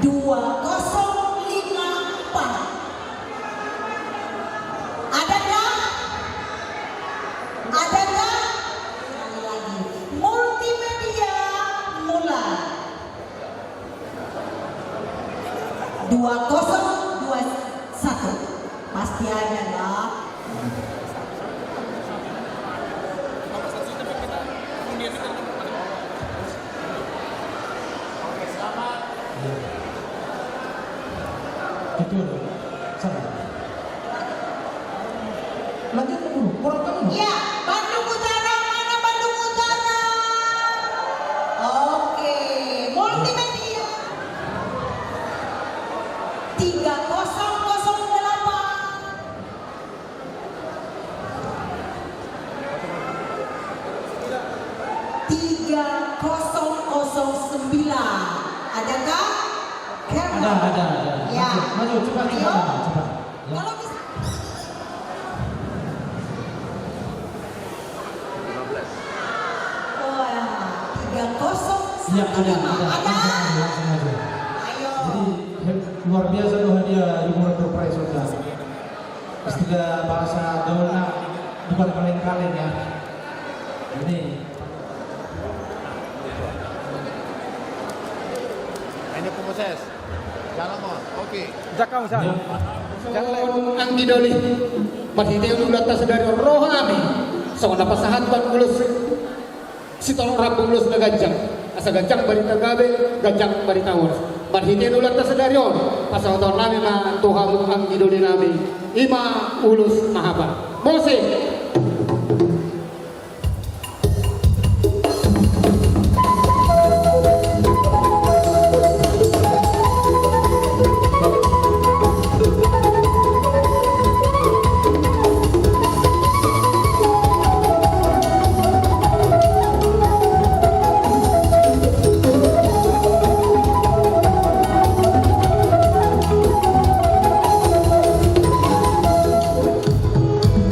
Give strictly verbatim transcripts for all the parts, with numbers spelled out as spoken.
Dua kosong lima empat. Adakah? Adakah? Sekali lagi. Multimedia Mula. Dua kosong dua satu. Pasti ada lah. Itu, sama. Lanjut dulu, kurang tahu. Ya, Bandung Utara, mana Bandung Utara? Oke, Multimedia. Tiga kosong kosong delapan. Tiga kosong kosong sembilan. Adakah? Ada, ada, ada. Ya. Maju, maju, cepat, cepat, cepat. Ya. Kalau bisa. Oh, ya. Tiga kosong sembilan. Ya, ada, ada. Ada? Langsung, langsung aja. Ayo. Jadi, he-, luar biasa loh hadiah, hiburan surprise sudah. Istilah bahasa gaulna bukan kaleng-kaleng ya. Ini. Ini pemoses. Jalan, Mon. Oke. Jakau, Sa. Ya. Jalan. Anggi doli. Marhite ulaonta sadari on, roha nami songon na pasahathon ulos sitolong rambu, ulos na ganjang, asa ganjang barita gabe, ganjang barita horas. Marhite ulaonta sadari on, pasahaton nami ma tu hamu anggi doli nami, i ma ulos na hapal. Mose.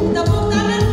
Tepuk tangan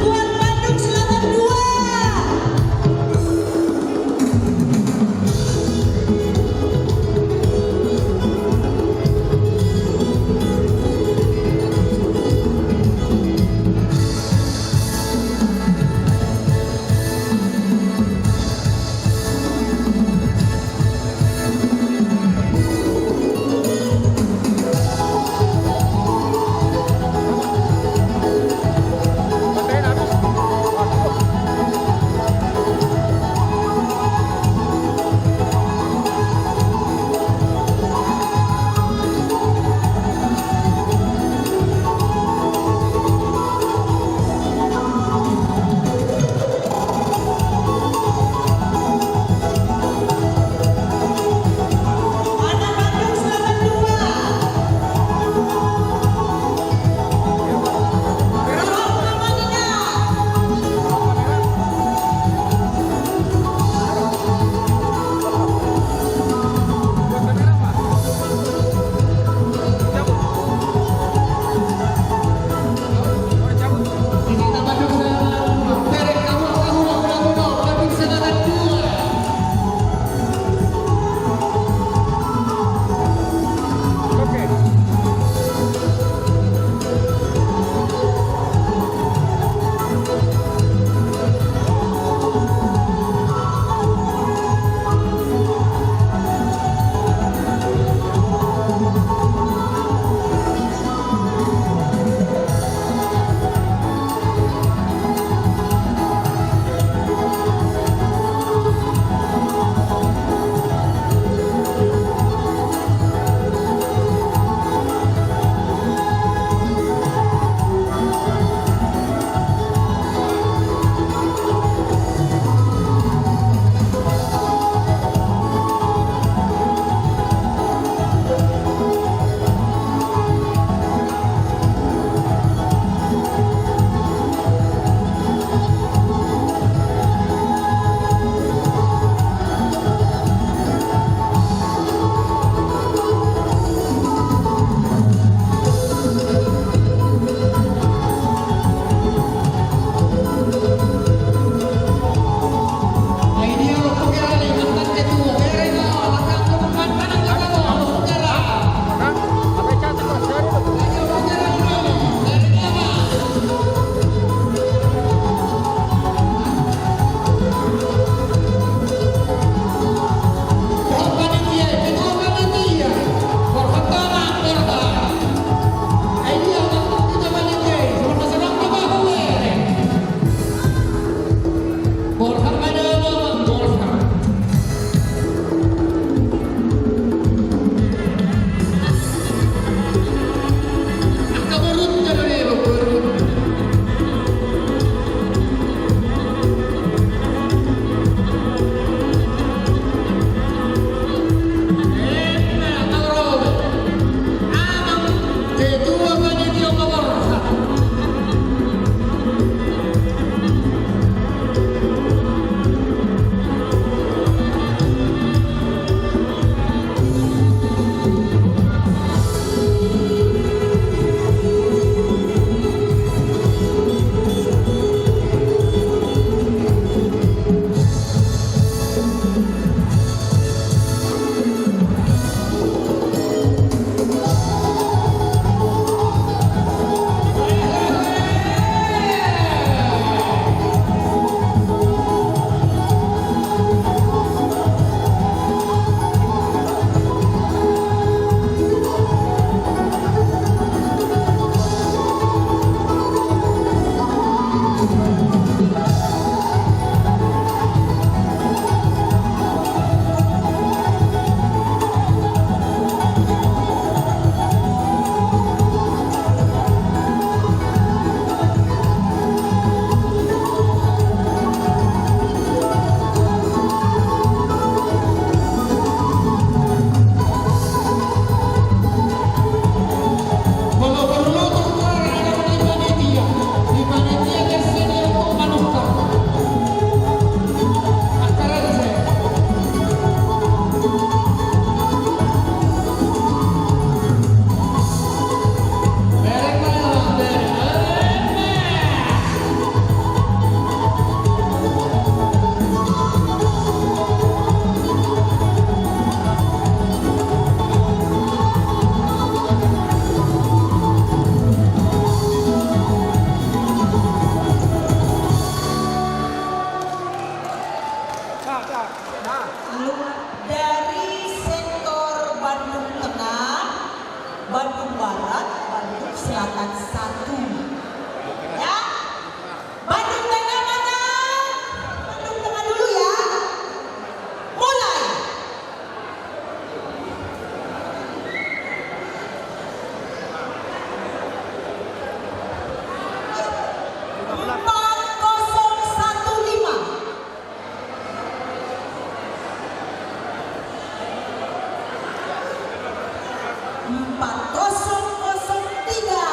Empat kosong kosong tiga.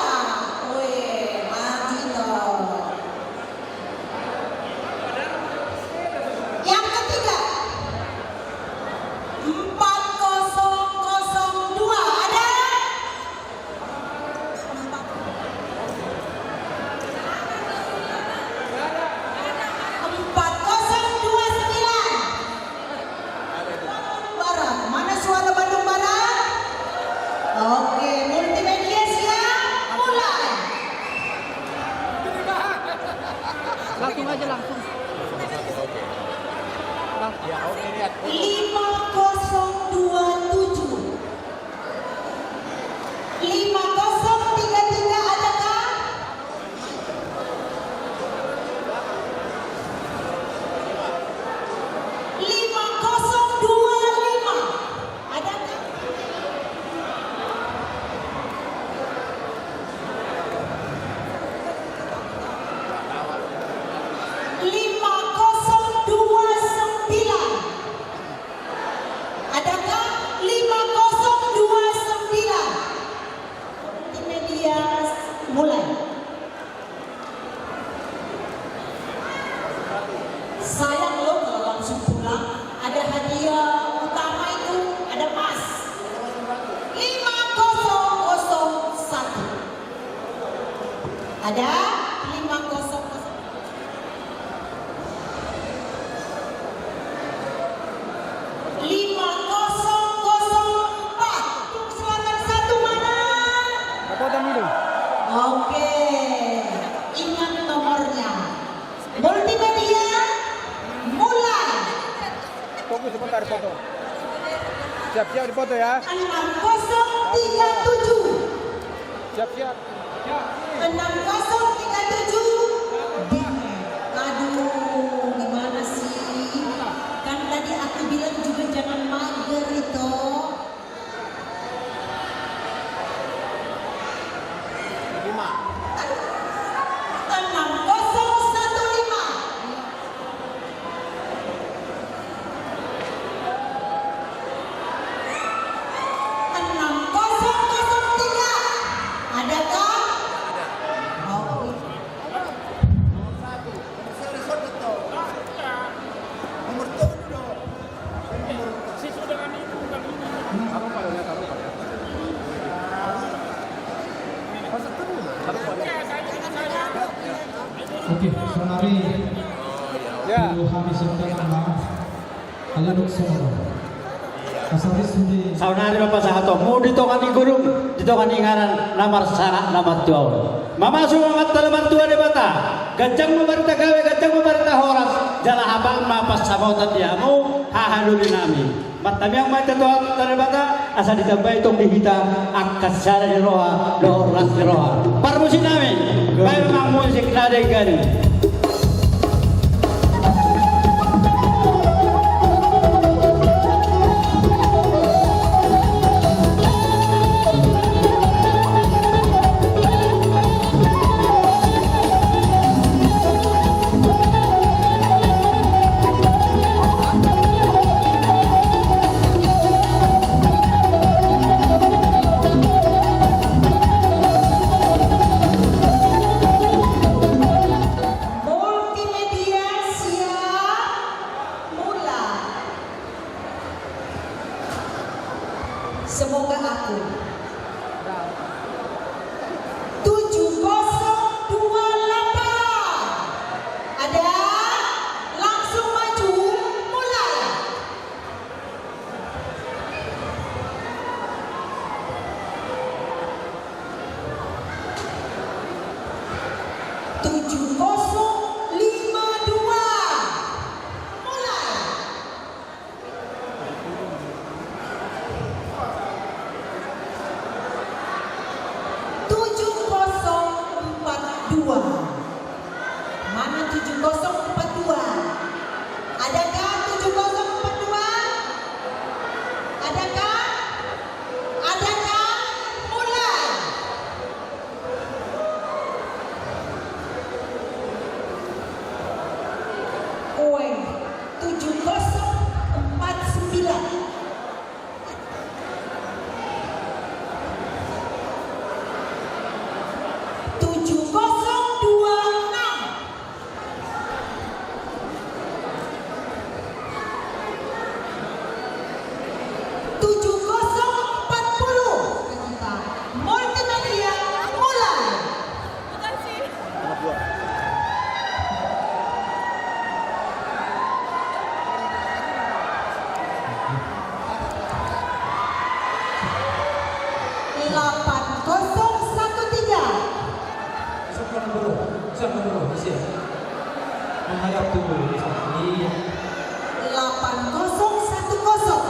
Weh, maju to. Yang ketiga. Empat kosong kosong dua. Ada? Empat kosong dua sembilan. Barat. Mana suara Bandung Barat? Oke, Multimedia siap, mulai. Langsung aja, langsung. Lima kosong dua tujuh. Lima kosong tiga tiga, adakah? Lima kosong dua lima, adakah? Lima kosong dua sembilan. Adakah? Lima kosong dua sembilan. Multimedia, mulai. Sayang loh kalau langsung pulang. Ada hadiah utama itu, ada emas. Lima kosong kosong satu. Ada? Lima kosong kosong. Lima kosong kosong empat. Tung selatan satu mana? Kota Milu. Oke. Ingat nomornya. Multimedia, mulai. Tunggu sebentar, foto. Siap-siap difoto ya. Enam kosong tiga tujuh. Siap-siap. Enam kosong tiga tujuh. Aduh, gimana sih? Kan tadi aku bilang juga jangan mager itu. Enam kosong satu lima. Enam kosong kosong tiga. Adakah? Ada. Oh. Nomor satu. Nomor satu. Nomor tujuh dong. Oke, saonari. Ya. Dulu habis setelah. Halo, dok, saudara. Saonari ma pasahatonmu di tonga ni gurung, di tonga ni inganan na marsangap na martua on. Mamasu ma Amanta na martua Debata, ganjang ma barita gabe, ganjang ma barita horas, jala hapal ma pansamotan di hamu haha doli nami. Martamiang ma hita tu Amanta Debata, asa ditambai tong di hita angka sada ni roha dohot las ni roha. Parmusik nami, baen ma musik na denggan i. Multimedia siap, mulai. Semoga aku. Tujuh kosong dua delapan. Ada? Langsung maju, mulai. Tujuh kosong lima dua. Mulai. Delapan kosong satu tiga. Siapa nomor? Siapa nomor? Siapa? Menghadap tubuh. Iya. Delapan kosong satu kosong.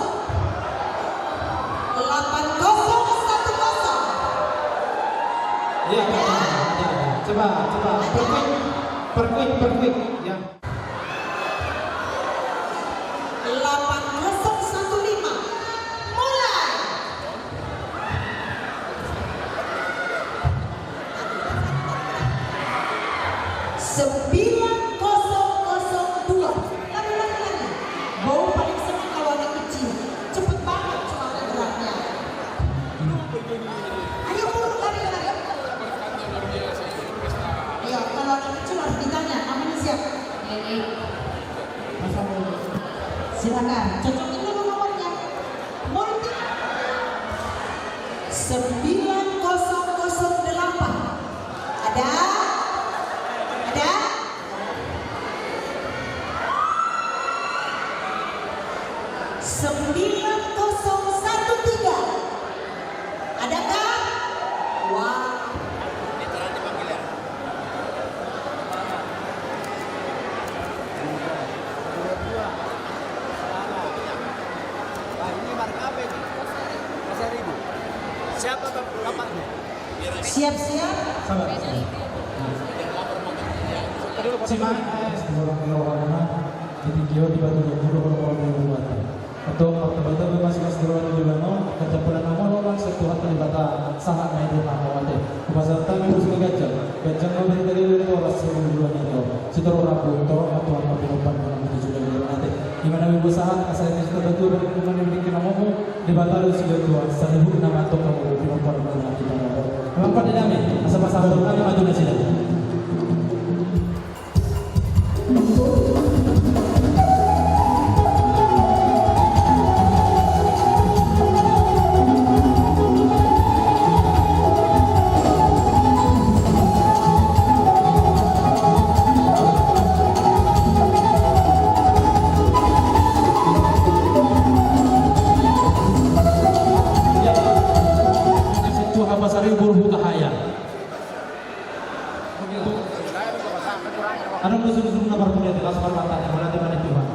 Delapan kosong satu kosong. Iya, ada, ada, ada. Coba, coba. Perkuik, perkuik, perkuik. Ya. Delapan kosong satu lima. Mulai. Sembilan kosong kosong dua. Lari, lari, lari. Bau paling senang kalau anak kecil. Cepet banget soalnya geraknya. Ayo, Pur, lari, lari. Iya, kalau anak kecil harus ditanya, namanya siapa? Lele. Silakan, cocokin dulu nomornya. Multi. Sembilan kosong kosong delapan. Ada? Ada? Sembilan kosong satu tiga. Adakah? Wah. Siapa bapaknya? Siap, siap. Sabar. Simak, eh, orang-orang di tingki on, di Batu Lembu, orang-orang di Uluwatu. Antong martaba-taba ma sian joloan on, angka jambaran na molo langsung tu Amanta Debata, sahat ma i tu hamu ate. Hupasahat hami ulos na ganjang, ganjang ma berita ni horas sian joloan on. Sitorop rambu, torop ma tu angka pinompar na mangihut joloan on ate. Ima na hupasahat, asa eme sitabatua, bani kuman ni bini kinamomo, Debata do sian joloan, saluhutna ma antong hamu pinompar na hita na. Amang pande nami, asa pasahaton hami ma tu nasida. Tuhan pasari umur buka haya. Adong do sungkun-sungkun na marmulia, telas parmata, mauliate ma di Tuhan.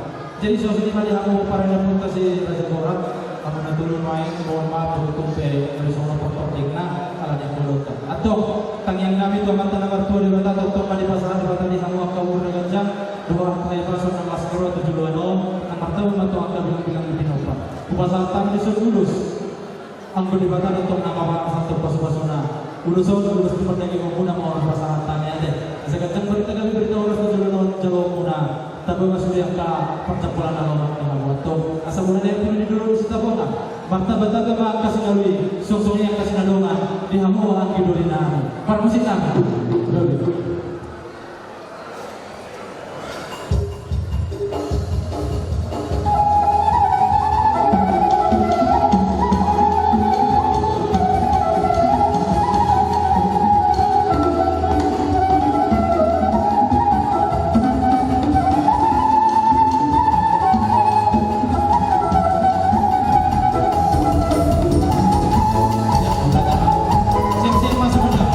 Jadi, songon i ma di hamu paranian punta si Raja Borat, hamu na tolu nuaeng, mohon maaf, beruntung pe, dari songon portor dikna, ala ni angka ulaonta. Antong, tangiang nami tu Amanta na martua Debata, tongtong ma dipasahat Debata di hamu angka umur na ganjang, dohot angka hahipason na las ni roha tu joloan on, na martaba ma tu angka bilang-bilang ni pinompar. Hupasahat hami dison ulos. Anggo Debata do tong na mapasahat pasu-pasuna. Ulos on, ulos ni pardagingonmuna ma on hupasahat hami ate. Asa ganjang barita gabe, barita horas tu joloan on jaloonmuna. Tabo ma sude angka parjambaran na lomak ni hamu antong. Asa muna na i pudi ni dolok ni Sitapona. Martaba-taba ma angka sinalui, songon i angka sinadongan, di hamu anggi doli nami. Parmusik nami. Siap, siap, masuk, masuk.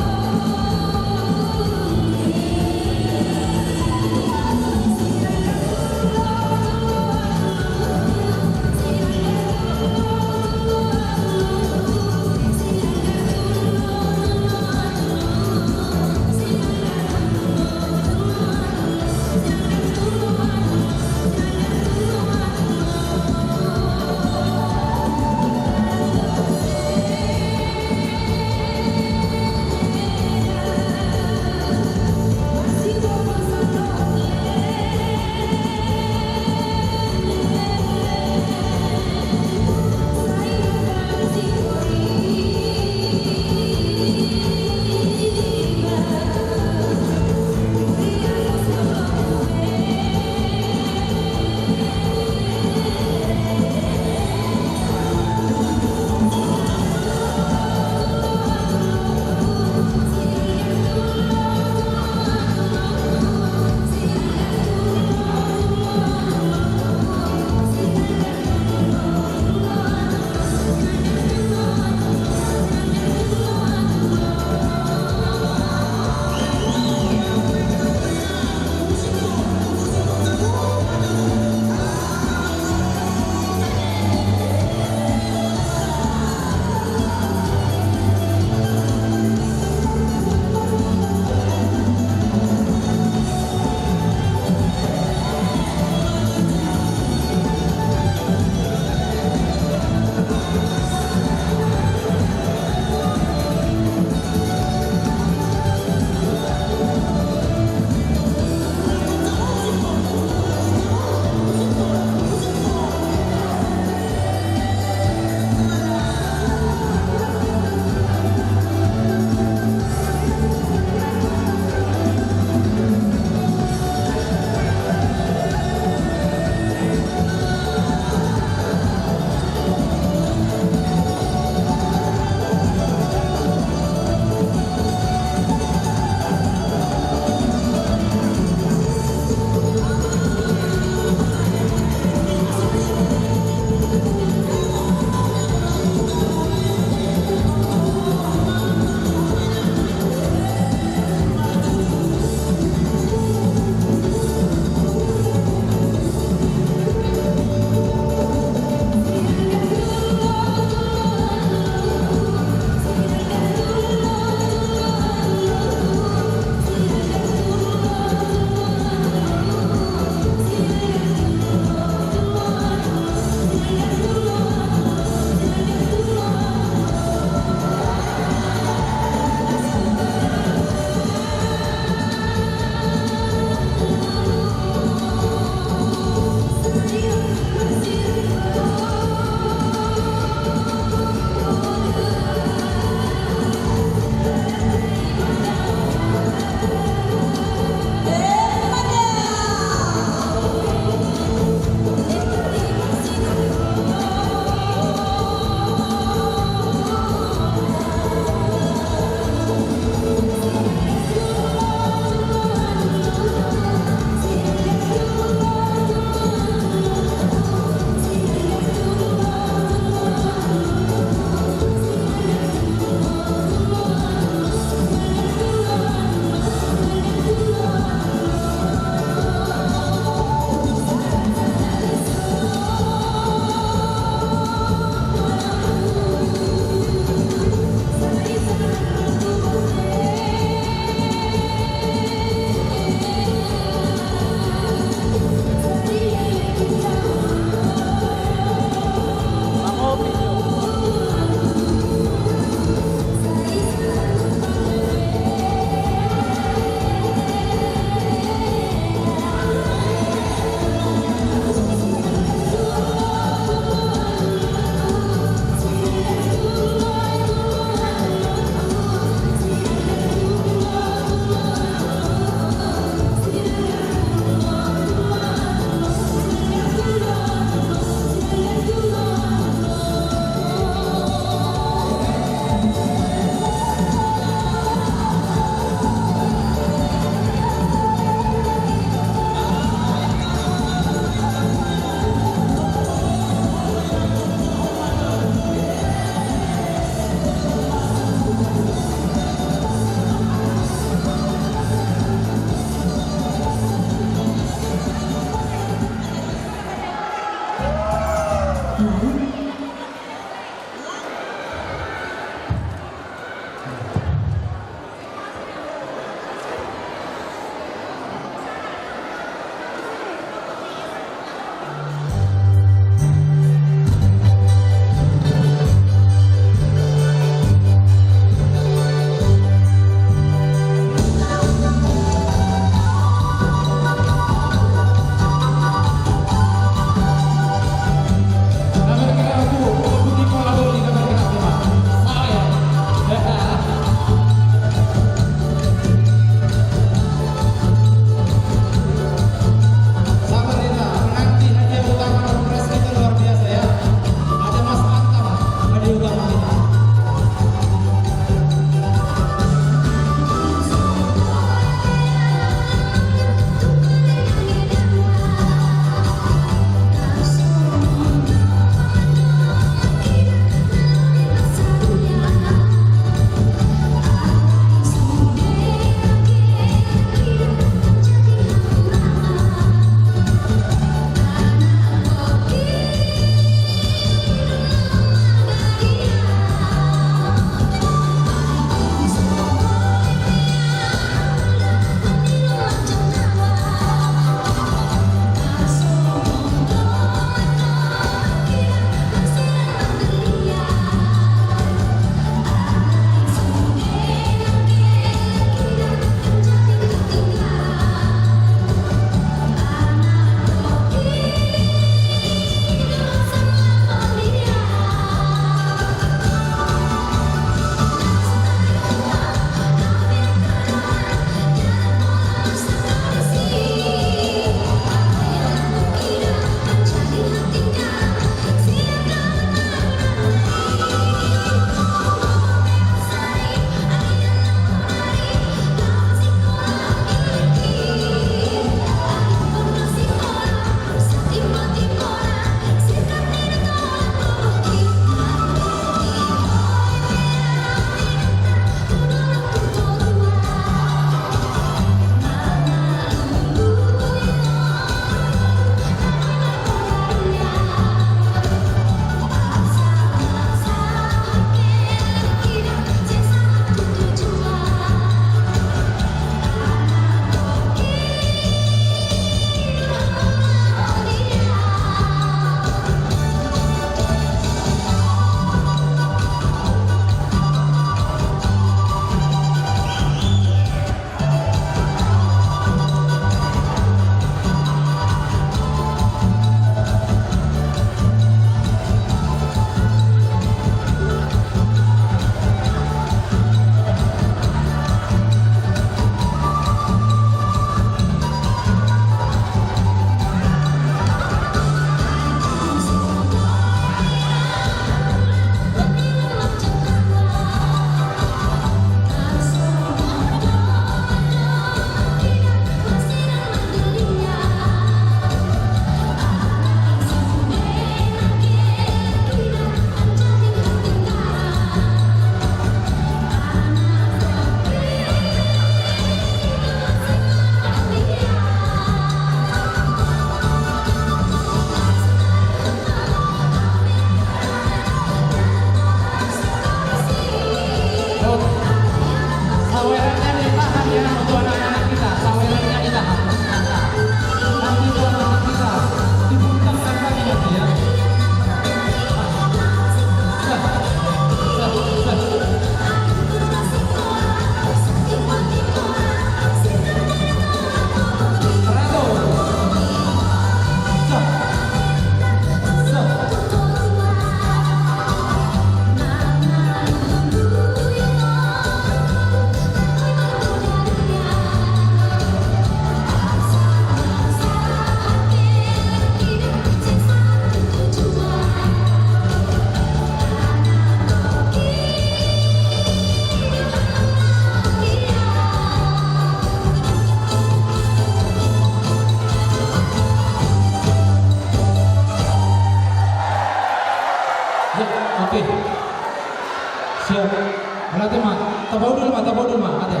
Ate ma, tapaudul ma, tapaudul ma, ate.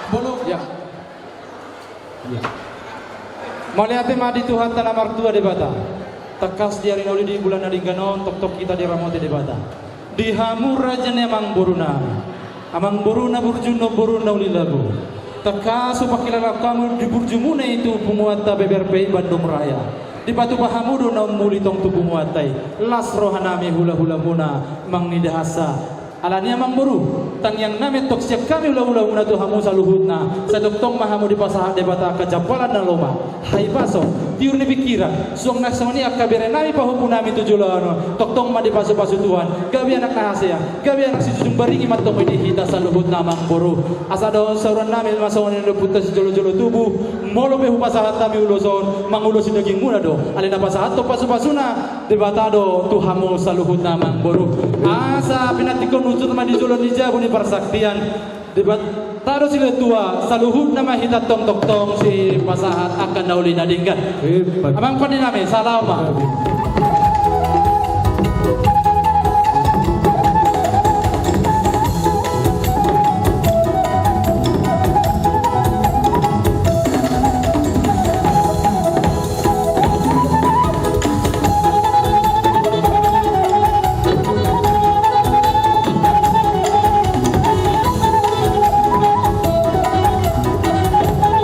Bolon. Ya. Ya. Mauliate ma di Tuhanta na martua Debata. Tangkas di ari na uli di bulan na denggan on, tongtong hita diramoti Debata. Di hamu raja ni amangborunami, amangboru na burju, amangboru na uli labu. Tangkas hupangkilala hamu di burjumuna i tu punguanta, beber pe i Bandung Raya. Dipatupa hamu do na ummuli tong tu punguanta i. Las rohanami hulahulamuna manang ni dahasa. Alani i amangboru, tangiangnami antong sian hami hulahulamuna tu hamu saluhutna, sai tongtong ma hamu dipasahat Debata angka jampalan na lomak, hahipason, tiur ni pingkiran, suang na songon i angka berenami pahompuna tu joloan on, tongtong ma dipasupasu Tuhan, gabe anak na hasea, gabe anak sijujung baringi ma antong i di hita saluhutna amangboru. Asa dohot saurannami ma songon i do, ompunta sijolojolo tubu, molo pe hupasahat hami ulos on, mangulosi dagingmuna do, alai na pasahathon pasupasuna Debata do tu hamu saluhutna amangboru. Asa pinantikhon unsur ma di jolo ni jabu ni parsaktian. Debata do silehon tua, saluhutna ma hita antong tongtong sipasahat angka na uli na denggan. Amang pande nami, salam ma.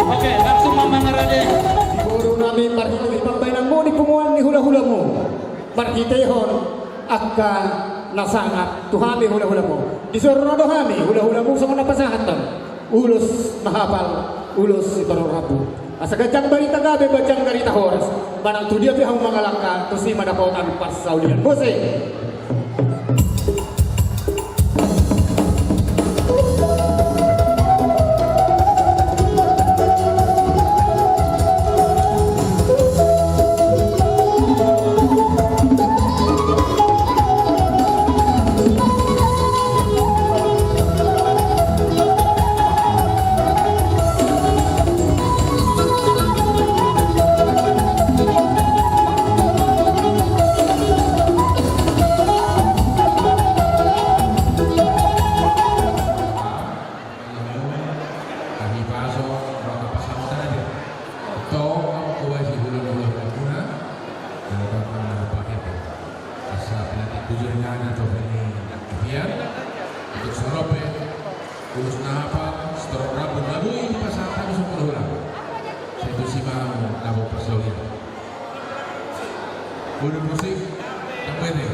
Oke, langsung ma mangarade. Boru nami, marhite pambahenanmu di punguan ni hulahulamu, marhitehon angka na sangap tu hami hulahulamu, dison ro do hami hulahulamu songon na pasahathon ulos na hapal, ulos sitorop rambu. Asa ganjang barita gabe, ganjang barita horas. Manang tu dia pe hamu mangalangka, tusi ma dapotan parsaulian. Musik. Asa pinantik bujur na di topi ni Nangkibian. Untuk sarope, ulos na hapal, sitorop rambu na boi dipasahat hami songon hulahula. Sai tusi ma hamu dapot parsaulian. Boi do musik, dapot i.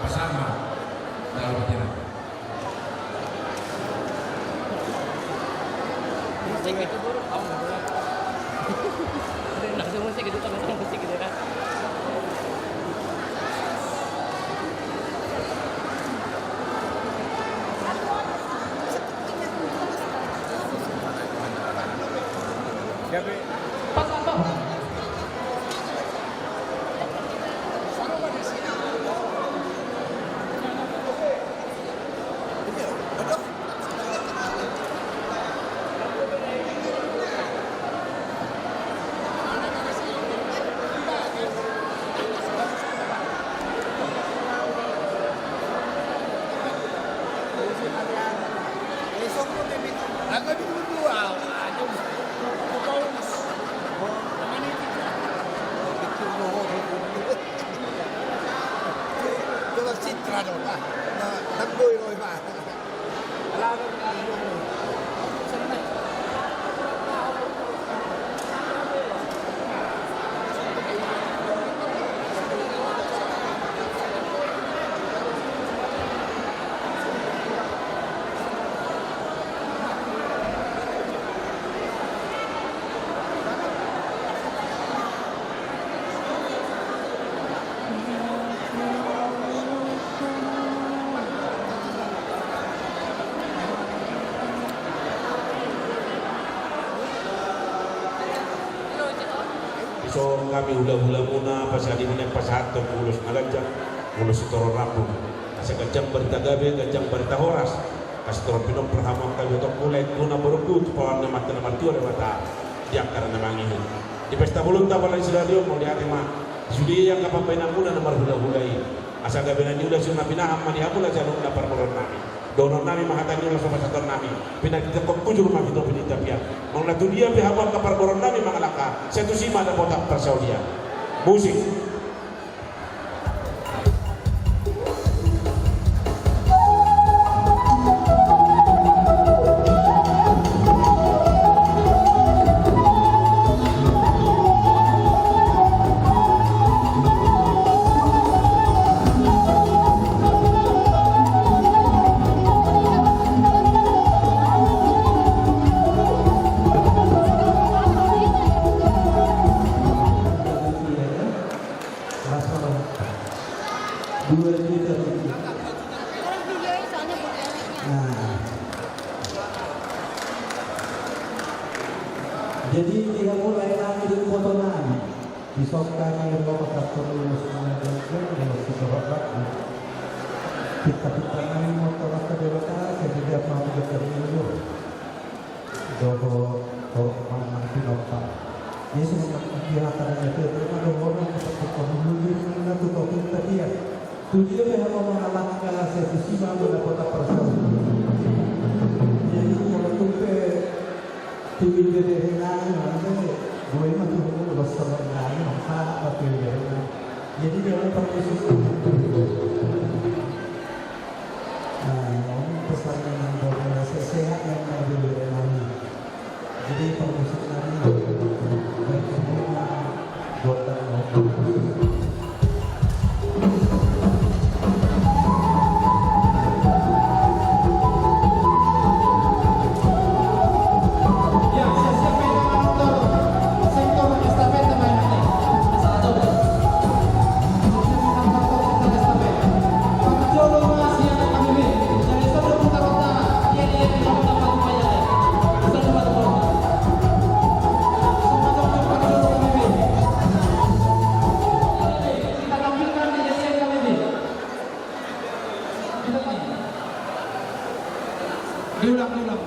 Pasahat ma. Dalam pikiran. Dison hami hulahulamuna, pasahathon ma pasahathon ulos na ganjang, ulos sitorop rambu. Asa ganjang barita gabe, ganjang barita horas. Asa torop pinompar hamu angka dua tong, mulai tu na borungku, tu paolan ni Amanta na martua Debata, di angka na mangihut. Di pesta bolonta apala di sadari on, mauliate ma. Di sude angka pambahenanmuna na marhulahula i. Asa gabe na niula, sihol na pinahan ma di hamu na sian on na parboruon nami. Dohonon nami ma hata ni ulos pasahaton nami, pinantikhon hujur ma hita pinantikhon. Molo na tu dia pe hamu angka parboruon nami mangalangka, sai tusi ma dapotan parsaulian. Musik. Dua juta rupiah. Nah. Jadi, di hamu lae nami dohot iboto nami. Di son hami ro pasahathon ulos na denggan, ulos sitorop lagu. Pinta-pinta nami mangkorhon tu Debata, sai dijawab ma hami dohot hami ulos. Dohot, dohot manang pinompar. Jadi, songon na di hata na niatur, terima dohonon, seperti penghulu di mana tu kau pinta dia. Tu dia pe hamu mangalangka, sai tusi ma dapotan parsaulian. Jadi, molo tung pe tu ibebere nami, nanti gue ma tu hamu, ulos sabar nami, mangkalak ma tu ibebere nami. Jadi, dia orang permisi. Nah, ini pesan yang dari saya, sehat yang dari nami. Jadi, permisi nami. Baik, semua. Buat nami. Ya, siap-siap, main motor. Sektor estafet, main nanti. Satu. Diulang, diulang.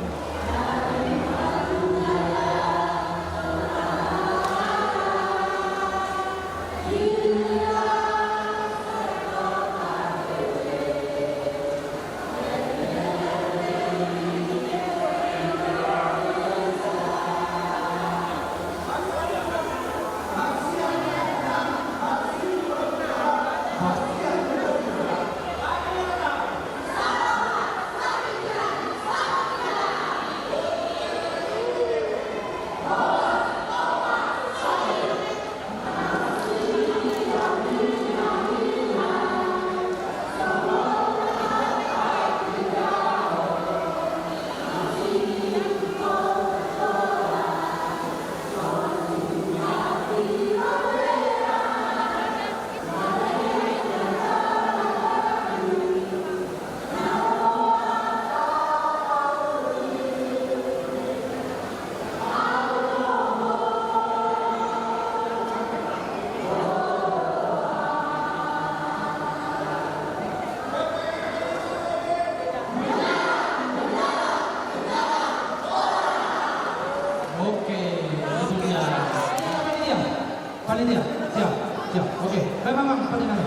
Oke, itu dia. Panitia, siap, siap. Oke, baik, Bang, Bang, panitia.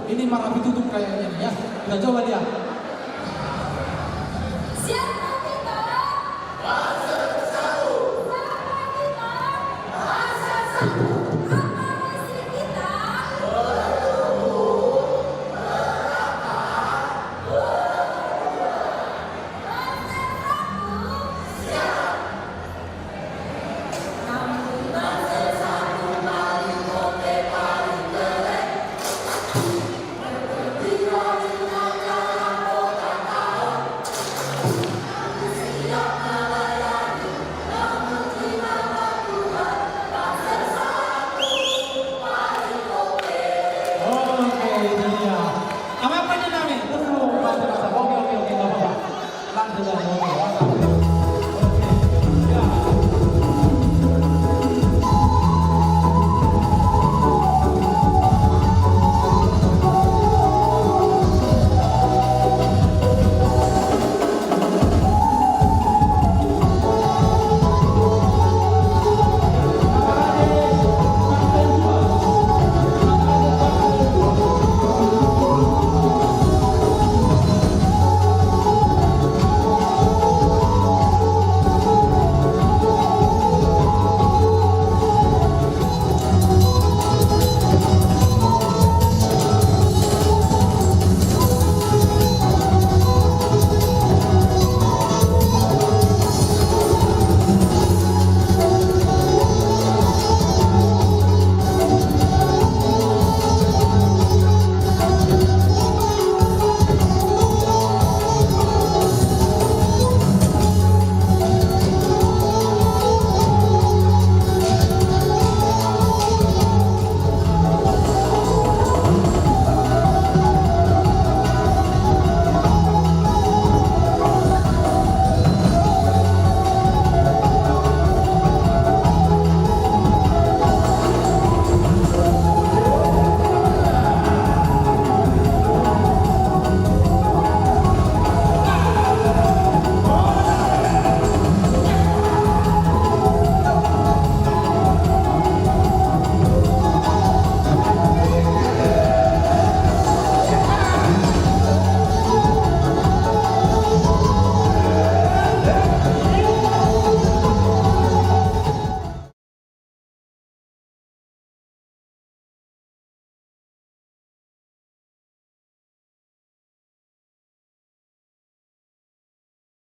Ini marapi tutup kayaknya nih ya. Kita coba lihat.